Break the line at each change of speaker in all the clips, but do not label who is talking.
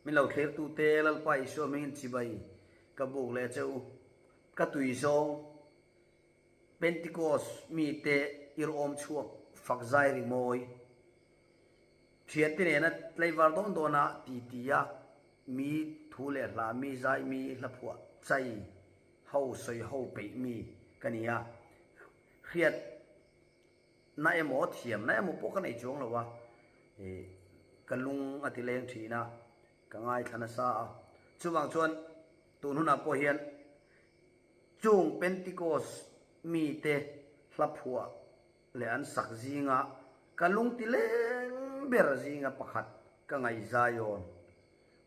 Min lo thlirtute Lalpa Isua hmingin chibai ka buk leh che u. Ka tui zawng Pentecost mite irhawm chhuak fak zai rimawi. Thiante nena tlaivar dawn dawna titi a mi thu leh hla mi zai mi hla phuah chai ho sawi ho peih mi ka ni a. Hriat na emaw thiam na emaw pawh ka nei chuang lo a, ih ka lung a ti leng thin a, ka ngaithla nasa a. Chuvang chuan tun hunah pawh hian chung Pentecost mite hla phuah leh an sak zinga ka lung ti leng ber zinga pakhat ka ngaihzaiawn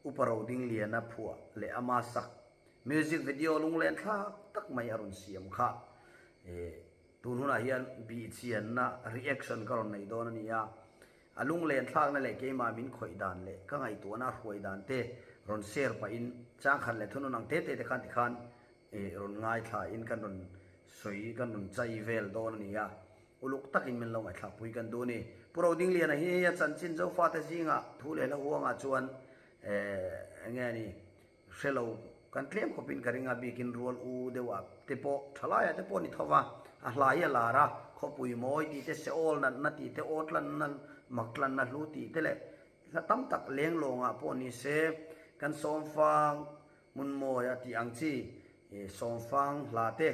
Upa Rodingliana phuah leh ama sak music video lunglen thlak tak mai a rawn siam kha. Tun hunah hian bihchianna reaction ka rawn nei dawn a ni a, a lunglen thlakna leh keimah min khawih dan leh ka ngaihtuahna a hruai dan te rawn share pahin changkhat leh thunun ang te te te khan tikhan rawn ngaithla in kan rawn sawi kan rawn chai vel dawn a ni a. Uluk takin min lo ngaihthlak pui kan duh a ni. Pu Rodingliana hi a chanchin Zofate zingah thu leh hla huangah chuan eng nge ni hre lo kan tlem khawpin ka ring a, bikin rual u deuhah te pawh thalaiah te pawh a ni tho va, a hla hi a lar a, khawpui mawi tih te, seawl natna tih te, aw tlanna, mak tlanna hlu tih te leh hla tam tak leng lawngah pawh ni se kan sawmfang Hmun mawi a tih ang chi sawmfang hla te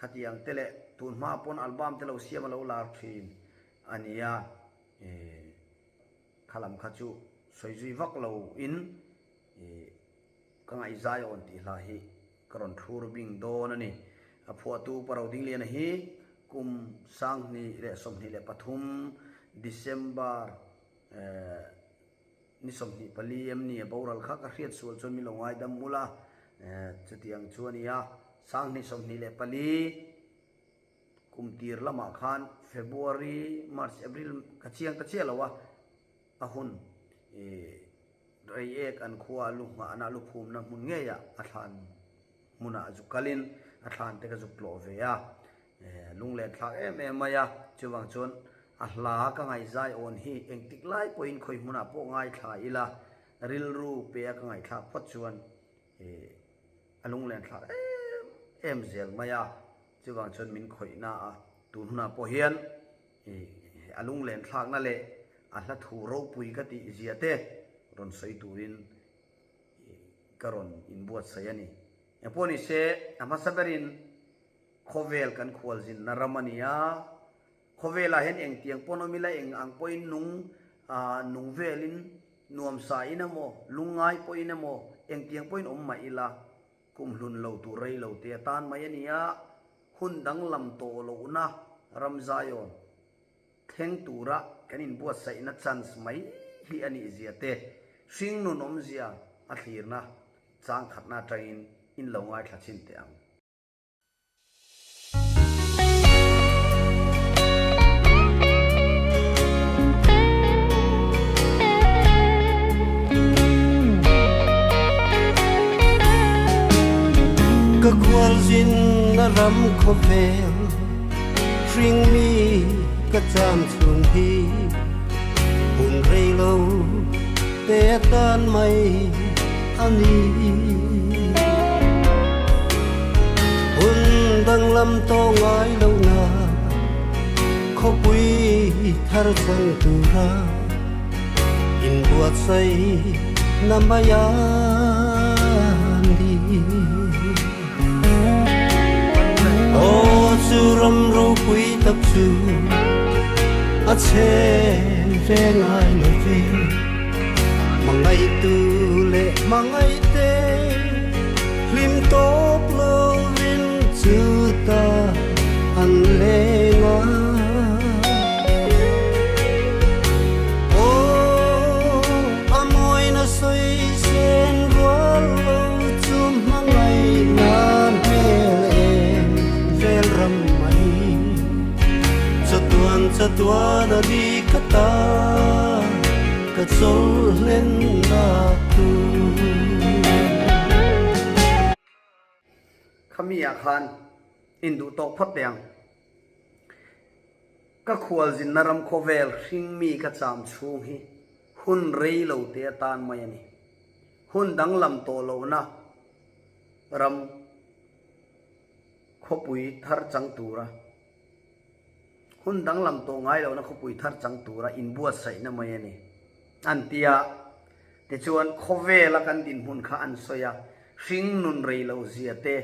khati ang te leh tun hma pawn album te lo siam a lo lar thin a nia. Kha lam kha chu sawi zui vak lo in ka ngaihzai awn tih hla hi ka rawn thlur bing dawn a ni. A phuahtu Pa Rodingliana hi kum 2023 December Ni 24 em ni a boral kha ka hriat sual chuan min lo ngaidam mul a, chutiang chu a ni a, 2024 kum tir lamah khan February, March, April ka chiang ta chiah lo a, a hun Reiek an khua a lu nghahna a lu phumna hmun ngeiah a thlan hmunah a zuk kalin a thlan te ka zuk tlawh ve a, Lunglen thlak em em mai a, chuvang chuan a hla ka ngaihzai awn hi engtik lai pawhin khawi hmunah pawh ngaithla ila, rilru pe a ka ngaihthlak phawt chuan a lunglen thlak em em zel mai a, chuvang chuan min khawihna a tun hunah pawh hian a lunglen thlakna leh a hla thu ropui ka tih zia te rawn sawi turin ka rawn inbuatsaih a ni. Engpawh ni se a hmasa berin Khawvel kan khualzinna ram a ni a, khawvelah hian engtiang pawn awm ila eng ang pawhin nung nung velin nuamsa in emaw lungngai pawhin emaw engtiang pawhin awm mah ila kumhlun lo tur rei lo te atan mai a ni a, hun danglam tawh lohna ram Zion thleng tura kan inbuatsaihna chance mai hi a nih zia te hringnun awmzia a thlirna changkhatna atangin in lo ngaithla chhin teh ang.
Ka khualzin na ram khawvel hringmi ka cham chhung hi hun rei lo te tan mai a ni. Hun danglam tawh ngai lo na khawpui thar chang tura inbuatsaih na mai a ni. Aw chu ram ropui tak chu a chhe ve ngai lo ve. Hmangaihtu leh hmangaihte hlim tawp lovin chu ta an leng a. Aw a mawina sawi sen rual lo chu hmangaihna hmel em vel ram mai. Chatuan chatuan a ni ka ta. Ka chawl hlen nak tu.
Khami ah khan in duh tawk phawt teh ang. Ka khualzinna ram khawvel hringmi ka cham chhung hi hun rei lo te atan mai a ni. Hun danglam tawh lohna ram khawpui thar chang tura hun danglam tawh ngai lohna khawpui thar chang tura inbuatsaihna mai a ni an ti a. Tichuan khawvela kan dinhmun kha an sawi a, hringnun rei loh zia te,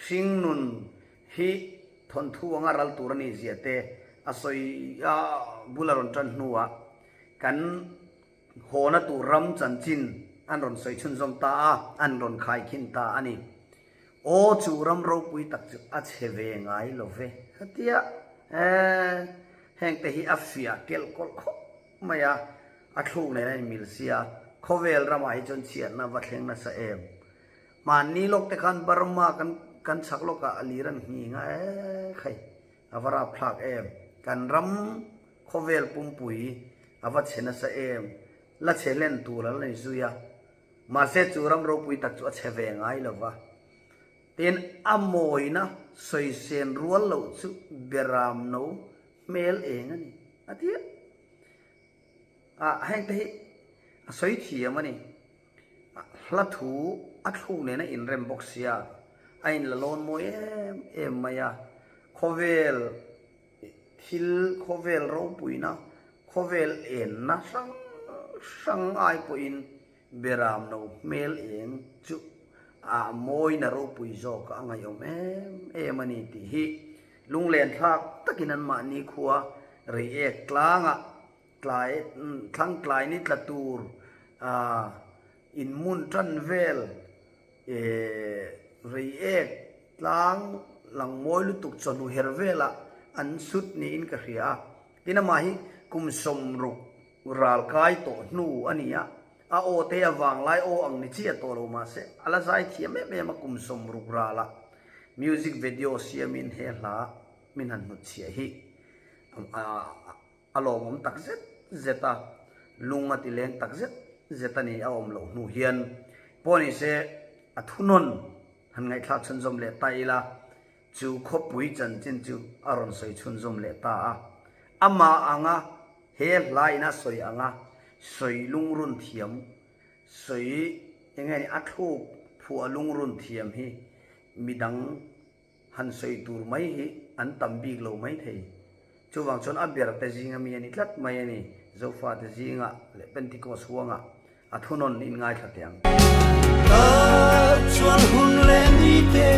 hringnun hi thawnthu anga ral tur a nih zia te a sawi a, bul a rawn tan hnuah kan Hawna tur ram chanchin an rawn sawi chhunzawm ta a, an rawn khaikhin ta a ni. Aw chu ram ropui tak chu a chhe ve ngai lo ve tia eh hengte hi a fiah kelh kawlh khawp mai a, a thluk nen a inmil sia, khawvel ramah hi chuan chhiatna va thleng nasa em. Hmanni lawk te khan Burma kan kan chhak lawkah a lir an nghing a eh khai a va rapthlak em. Kan ram Khawvel pumpui a va chhe nasa em, la chhe hlen tur a la ni zui a, mahse chu ram ropui tak chu a chhe ve ngai lo va. Tin, a mawina sawisen rual loh chu beram no hmel eng a ni, a ti a. A, heng te hi a sawi thiam a ni. Hla thu a thluk nen a inrem bawk sia, a inla lawn mawi em em mai a. Khawvel Thil khawvel ropuina, khawvel enna hrang hrang ai pawhin beram no hmel eng chu a mawina ropui zawk a ngaihawm em em a ni tih hi lunglen thlak takin anmahni khua Reiek tlangah tlai thlang tlai ni tla tur inhmun tan vel Reiek tlang lang mawi lutuk chawhnu her velah an sut niin ka hria a. Tin amah hi kum 60 ral kai tawh hnu a ni a, a aw te a vanglai aw ang ni chiah tawh lo mahse a la zai thiam em em a kum 60 ralah music video siamin he hla min han hnutchhiah hi A lawmawm tak zet zet a, lung a ti leng tak zet zet a ni a awm loh hnu hian pawh ni se a thunawn han ngaihthlak chhunzawm leh ta ila chu khawpui chanchin chu a rawn sawi chhunzawm leh ta a. Amah anga he hla in a sawi anga sawi lungrun thiam, sawi eng nge ni a thluk phuah lungrun thiam hi midang Han sawi tur mai hi an tam bik lo mai thei. Chuvang chuan a ber te zinga mi a ni tlat mai a ni. Zofa te zinga leh Pentecost huanga a thunawn in ngaithla teh ang.
Tar chuan hun leh ni te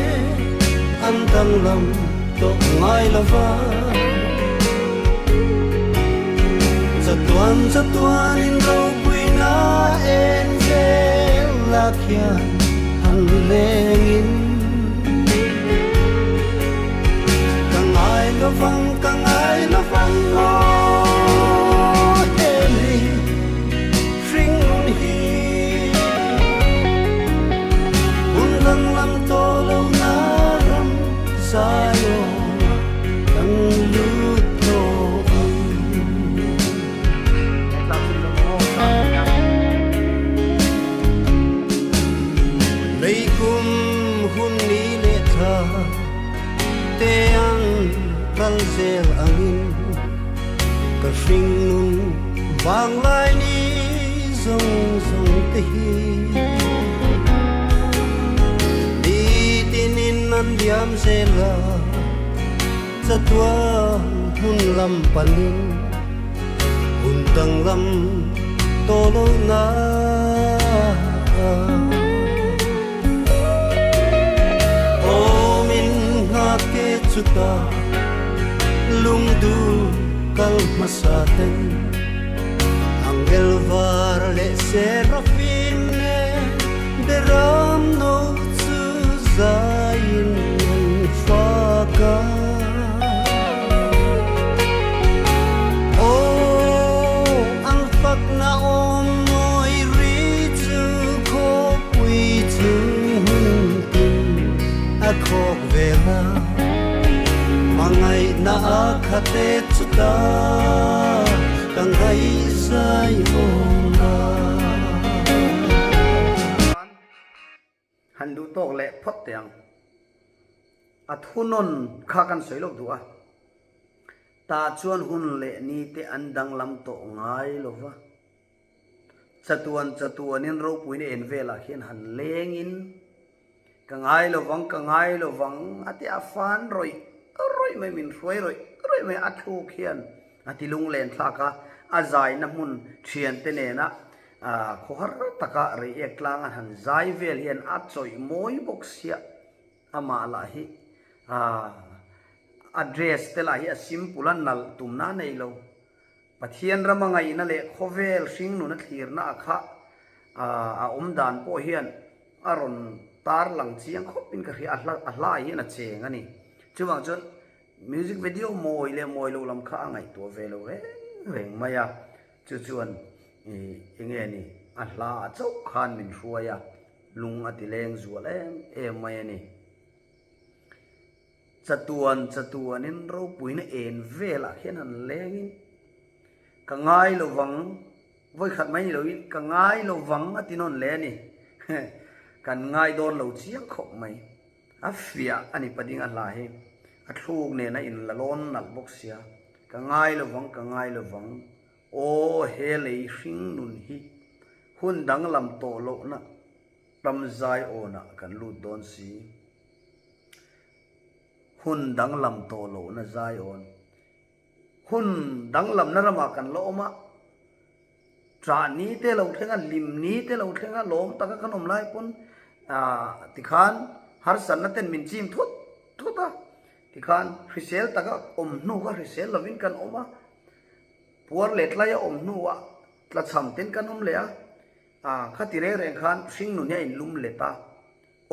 an danglam tawh ngai lo va. Chatuan chatuan in ropuina en zel la khian han leng in. Ka ngai lo vang, ka ngai lo vang aw he lei hring nun hi. Hun danglam tawh lo na ram Zion ah kan lut tawh ang. Leikum hun ni leh thla te an kal zel angin ka hringnun vanglai ni zawng zawng te hi nitinin an liam zel a chatuan hmun lam panin hun danglam tawh lo na. Awmin nghak ke chuta lungdu kal hmasa ten angel var leh serafim nen beram no chu zaiin an fak a. Aw an fakna awm mawi ri chu khawpui chung hun tin a khawk vel a, hmangaihna a khate chuta ka ngaihzai awm a.
Han duh tawk leh phawt teh ang. A thunawn kha kan sawi loh duh a. Tah chuan hun leh ni te an danglam tawh ngai lo va. Chatuan chatuanin ropuina en velah hian han lengin ka ngai lovang ka ngai lovang a ti a fan rawih rawih mai min hruai rawih rawih mai a thluk hian a ti lunglen thlak a, a zaina hmun thiante nena khawhar taka reiek tlang an han zai vel hian a chawih mawi bawk sia amah lah hi a dress te lah hi a simple a nalh tumna a nei lo. Pathian rama ngaihna leh khawvel hringnuna thlirna a kha a awm dan pawh hian a rawn tar lang chiang khawp in ka hria, a hla hian a cheng a ni. Chuvang chuan music video mawi leh mawi lo lam kha a ngaihtuah ve lo reng reng mai a, chu chuan eng nge ni a hla ah chauh khan min hruai a, lung a ti leng zual em em mai a ni. Chatuan chatuanin ropuina en velah hian han lengin ka ngai lo vang, vawikhat mai ni loin ka ngai lo vang a ti nawn le a ni. Kan ngai dawn lo chiang khawp mai. A fiah a ni pading a hla hi. A thluk nen a inla lawn nalh bawk sia. Ka ngai lo vang, ka ngai lo vang. Aw he lei hring nun hi hun danglam tawh lohna tam zai awnah kan lut dawn si. Hun danglam tawh lohna zai awn. Hun danglamna ramah kan la awm a, ṭah ni te lo thleng a, hlim ni te lo thleng a, lawm taka kan awm lai pawn tikhan harsatna ten min chim thut thut a, tikhan hrisel taka awm hnu kha hrisel lovin kan awm a, puar leh tlaia awm hnuah tlachham ten kan awm leh a, khati reng reng khan hringnun hi a inlum let a.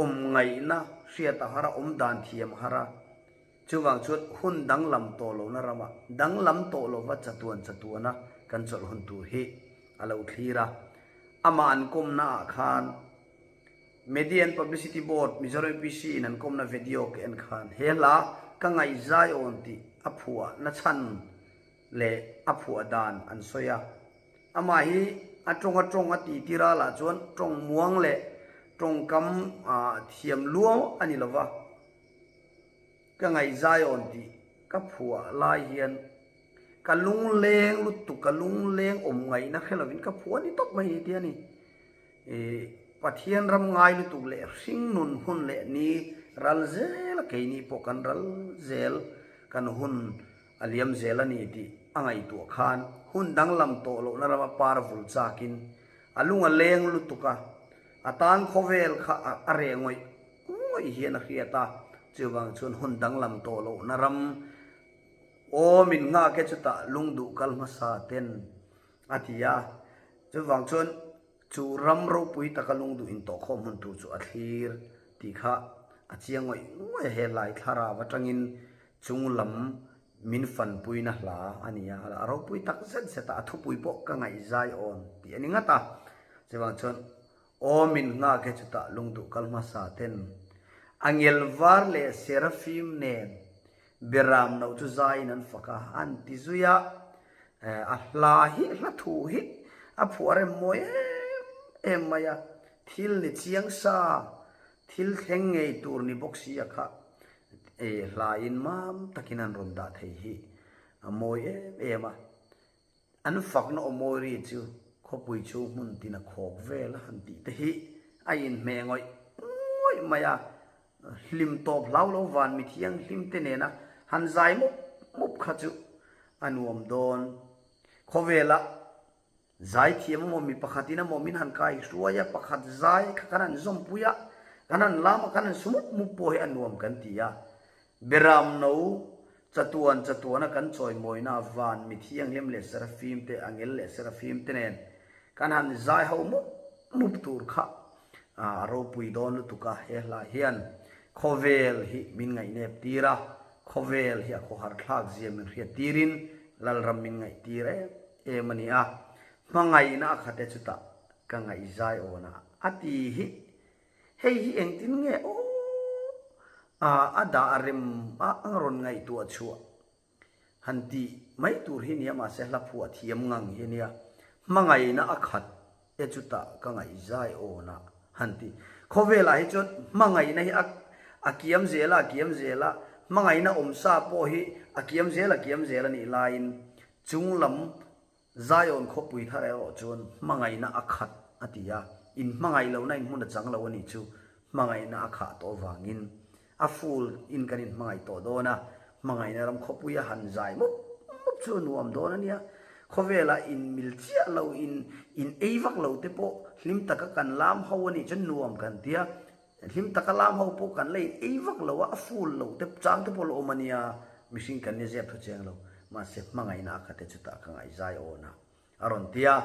Awm ngaihna hriat a har a, awm dan thiam a har a. Chuvang chuan hun danglam tawh lohna ramah danglam tawh lova chatuan chatuana kan chawlh hun tur hi a lo thlir a. Amah an kawmna ah khan Media and Publicity Board Mizoram UPC in an kawmna video ka en khan he hla ka ngaihzai awn tih a phuah na chhan leh a phuah dan an sawi a. Amah hi a tawng a tawng a ti tir a lah chuan tawng muang leh tawngkam thiam luau a ni lova, ka ngaihzai awn tih ka phuah lai hian ka lungleng lutuk, ka lungleng awm ngaihna hre lovin ka phuah ni tawp mai ni tia ni. Pathian ram ngai lutuk leh hringnun hun leh ni ral zel a keini pawh kan ral zel kan hun A liam zel a ni tih a ngaihtuah khan hun danglam tawh lohna rama par vul chakin a lung a leng lutuk a, a tan khawvel kha a reh ngawih ngawih hian a hriat a, chuvang chuan hun danglam tawh lohna ram aw min nghak e chutah lungduh kal hmasa ten a ti a, chuvang chuan chu ram ropui taka lungduh intawhkhawm hun tur chu a thlir tih kha a chiang ngawih ngawih a, he hlai thlarau atangin Chung lam min fanpuina hla a ni a, a ropui tak zet zet a, a thupui pawh ka ngaihzai awn tih a ni ngat a. Chuvang chuan aw min nghak e chutah lungduh kal hmasa ten a ngel var leh serafim nen beram no chu zaiin an fak a, an ti zui a, a hla hi hla thu hi a phuah rem mawi em em mai a, thil ni chiang sa, thil thleng ngei tur ni bawk si a kha E hlain mam takin an rawn dah thei hi a mawi em em a, an fakna aw mawi ri chu khawpui chhung hmun tin a khawk vel a han tih te hi a inhmeh ngawih ngawih mai a, hlim tawp hlau lo van mi thianghlim te nena han zai mup mup kha chu a nuam dawn khawvela Zaithiam emaw mi pakhatin emaw min han kai hruai a, pakhat zai kha kan han zawmpui a, kan han lam a, kan han su mup mup pawh hi a nuam kan ti a. Beram no chatuan chatuana kan chawimawina van mi thianghlim leh serafim te, angel leh serafim te nen kan han zai ho mup mup tur kha a ropui dawn lutuk a, he hla hian khawvel hi min ngaihnep tir a, khawvel hi a khawhar thlak zia min hriat tirin Lalram min ngaih tir em em a ni a, hmangaihna a khat e chutah ka ngaihzai awn a, a ti hi hei hi engtin nge aw a a dah rem a ang rawn ngaihtuah chhuah han tih mai tur hi nia mahse hla phuah thiam ngang hi nia hmangaihna a khat e chutah ka ngaihzai awn a han ti khawvelah hi chuan hmangaihna hi a a kiam zel a a kiam zel a hmangaihna awmsa pawh hi a kiam zel a kiam zel a nih laiin chunglam. Zion khawpui thar erawh chuan hmangaihna a khat a ti a, in hmangaih lohna in hmun a chang lo a nih chu hmangaihna a khah tawh vangin a full in kan in hmangaih tawh dawn a, hmangaihna ram khawpui a han zai mup mup chu a nuam dawn a nia. Khawvela in mil chiah lo in in ei vak lo te pawh hlim taka kan lam ho a nih chuan nuam kan tia, Hlim taka lam ho pawh kan la in ei vak lo a, a full lo te chang te pawh la awm a nia, mihring kan ni zep thu cheng lo, mahse hmangaihna a khat e chutah ka ngaihzai awn a, a rawn ti a,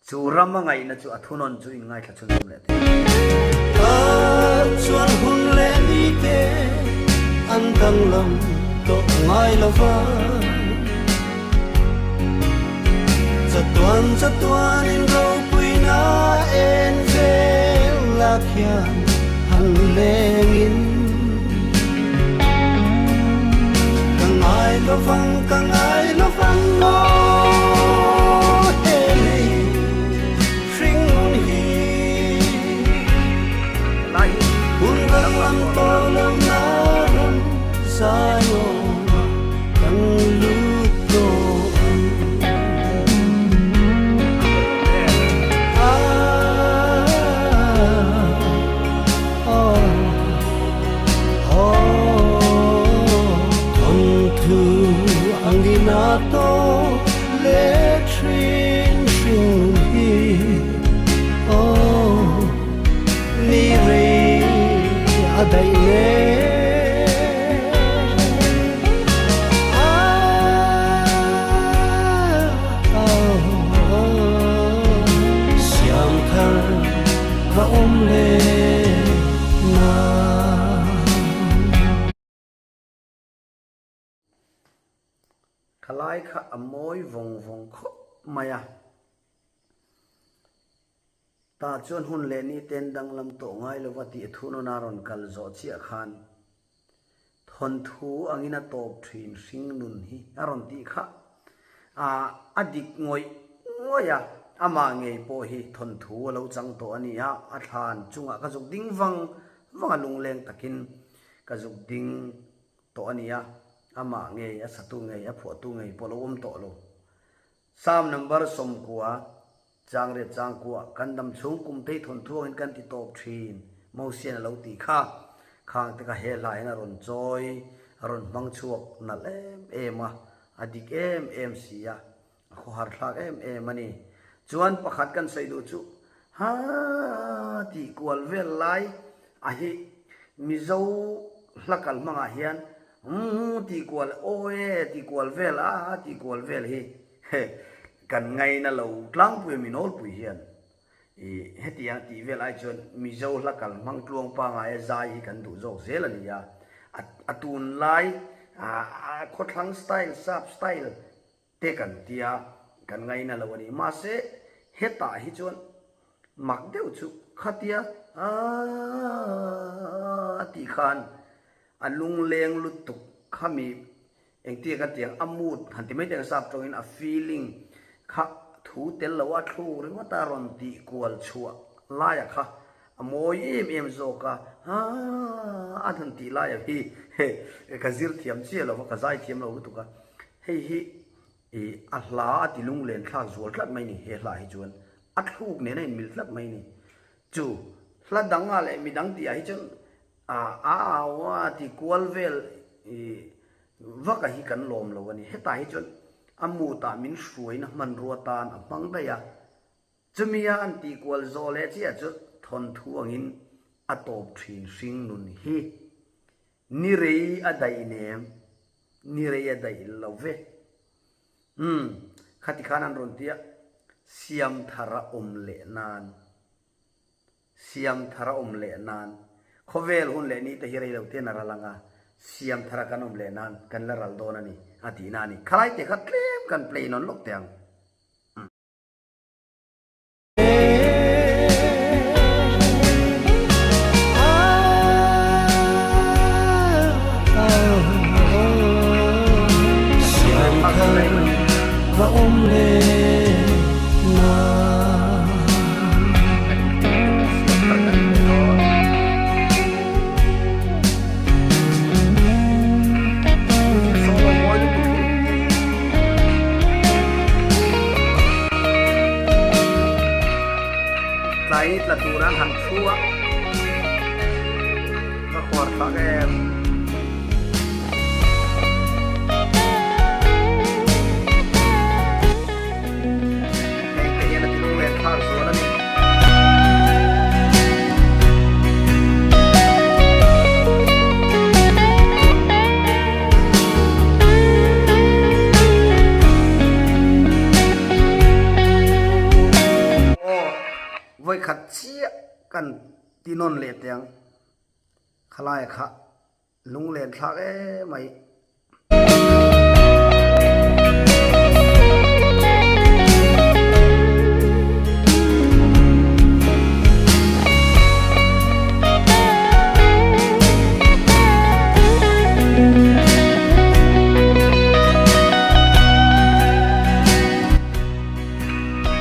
chu ram a ngaihna chu a thunawn chu in ngaithla chhunzawm leh thei.
Ka chuan hun leh ni te an danglam tawh ngai lo va, chatuan chatuan in ropuina en vel lak hian han leng in ka ngai lovang ka ngai lovang aw he lei hringnun hi hun danglam tawh lo na ram Zion kan lut tawh ang. Thawnthu angin a tawp leh thin hringnun hi aw ni rei a daih le. Siam thar ka awm leh na.
Ka lai kha a mawi vawng vawng khawp mai a. Tah chuan hun leh ni ten danglam tawh ngai lova tih thunawn a rawn kal zawh chiah khan Thawnthu angin a tawp thin hring nun hi a rawn tih kha a a dik ngawih ngawih a, amah ngei pawh hi thawnthu a lo chang tawh a ni a, a thlan chungah ka zuk ding vang vang a lungleng takin ka zuk ding tawh a ni a, amah ngei a satu ngei a phuahtu ngei pawh a lo awm tawh lo. Psalm number 90, Changriat changkua, kan dam chhung kum tei thawnthu angin kan ti tawp thin, Mosian a lo tih kha. Khang te kha he hla hian a rawn chawi, a rawn hmang chhuak nalh em em a, a dik em em si a, a khawhar thlak em em a ni. Chuan pakhat kan sawi duh chu, ha tih kual vel lai a hi Mizo hla kal hmangah hian umm tih kual aw e tih kual vel a tih kual vel hi Kan ngaina lo tlangpui a mi nawlpui hian i hetiang tih vel ai chuan Mizo hla kal hmang tluang pangaia zai hi kan duh zawk zel a ni a, a tunlai khawthlang style, sap style te kan tia kan ngaina lo a ni. Mahse hetah hi chuan mak deuh chu khatia aaa tih khan a lungleng lutuk khami Engtia ka tiang a mood han ti mai teh ang sap tawngin a feeling kha thu tel lo a thluk ringawt a rawn tih kual chhuah laia kha a mawi em em zawk a haa a han tih laia hi ka zir thiam chiah lo va ka zai thiam lo lutuk a hei hi ih a hla a ti lunglen thlak zual tlat mai ni he hla hi chuan a thluk nen a inmil tlat mai ni chu hla dang ah leh midang tih ah hi chuan A a au a ti kual vel i vak a hi kan lawm lo a ni. Hetah hi chuan a mutah min hruaina hmanrua tan a hmang daih a. Chumia an tih kual zawh leh chiah chu thawnthu angin a tawp thin hring nun hi. Ni rei a daih nem, ni rei a daih lo ve. Umm, khati khan an rawn ti a, siam thar a awm leh nan. Siam thar a awm leh nan khawvel hun leh ni te hi rei lo ten a ral ang a, siam thar a kan awm leh nan kan la ral dawn a ni a tihna a ni. Khalai te kha tlem kan play nawn lawk teh ang.
Siam thar va awm leh nan.
Tlai ni tla tur an han thu a, ka khuar thlak em. Hei te hian a ti lung len thlak zual a ni. Aw, vawikhat chiah kan ti nawn leh teh ang. Khalaia kha lunglen thlak emai.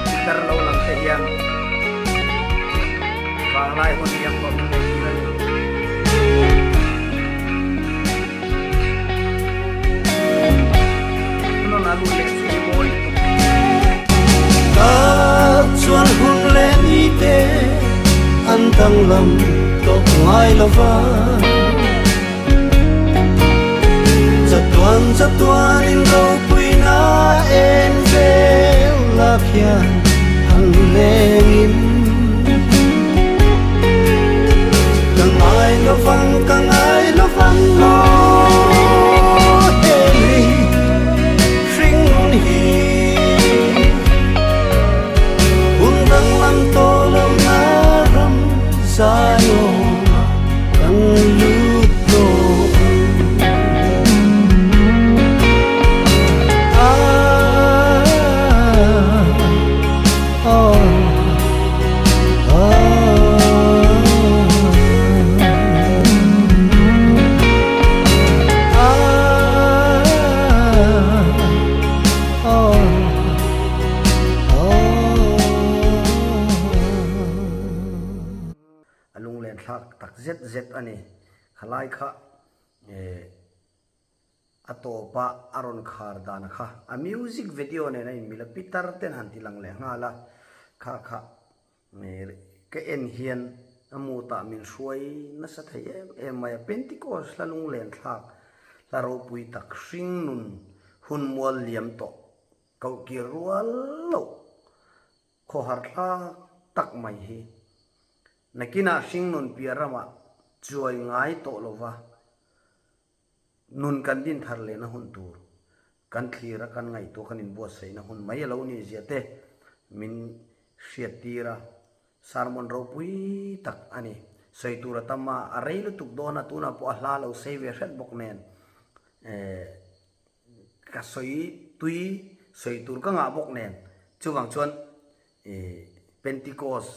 Pitar lo lang te hian vanglai hun liam tawh min nei tir a ni. Hnawn a lut leh chu i mawi lutuk.
Ka chuan hun leh ni te an danglam tawh ngai lova. Chatuan chatuan in ropuina en vel lak hian han lengin Ka ngai lovang ka ngai lovang maw hemi hringnun hi Hun danglam tawh lo na ram Zion ah kan lut tawh Ah, ah, ah. Ah, ah, ah.
A lunglen thlak tak zet zet a ni. Khalai kha eh a tawpa a rawn khar dan kha a music video nen a inmil a, pitar ten han ti lang leh nghal a, kha kha ka en hian a mutah min hruai nasa thei em em mai a. Pentecost hla lunglen thlak hla ropui tak hring nun hun mual liam tawh kohkir rual loh Khawhar thlak tak mai hi nakinah hringnun piah ramah chuai ngai tawh lova nun kan din thar lehna hun tur kan thlir a, kan ngaihtuah kan inbuatsaihna hun mai a lo nih zia te min hriat tir a, sermon ropui tak a ni. Sawi tur a tam a, a rei lutuk dawn a, tunah pawh a hla lo sei ve hret bawk nen eh. Ka sawi tui sawi tur ka ngah bawk nen chuvang chuan Pentecost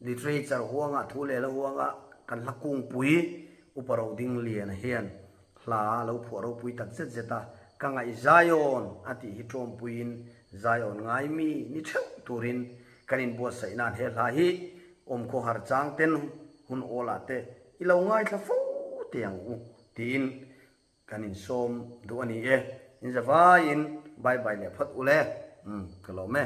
literature huanga thu leh la huanga kan hla kungpui Upa Rodingliana hian hla a lo phuah ropui tak zet zet a, ka ngaih Zion a tih hi tawmpuiin Zion ngai mi ni theuh turin kan inbuatsaih nan he hla hi awmkhawhar chang ten hun awlah te i lo ngaithla fo teh ang u tiin Kan insawm duh a ni e. In zavaiin bye bye leh phawt ule. Umm ka lawm e.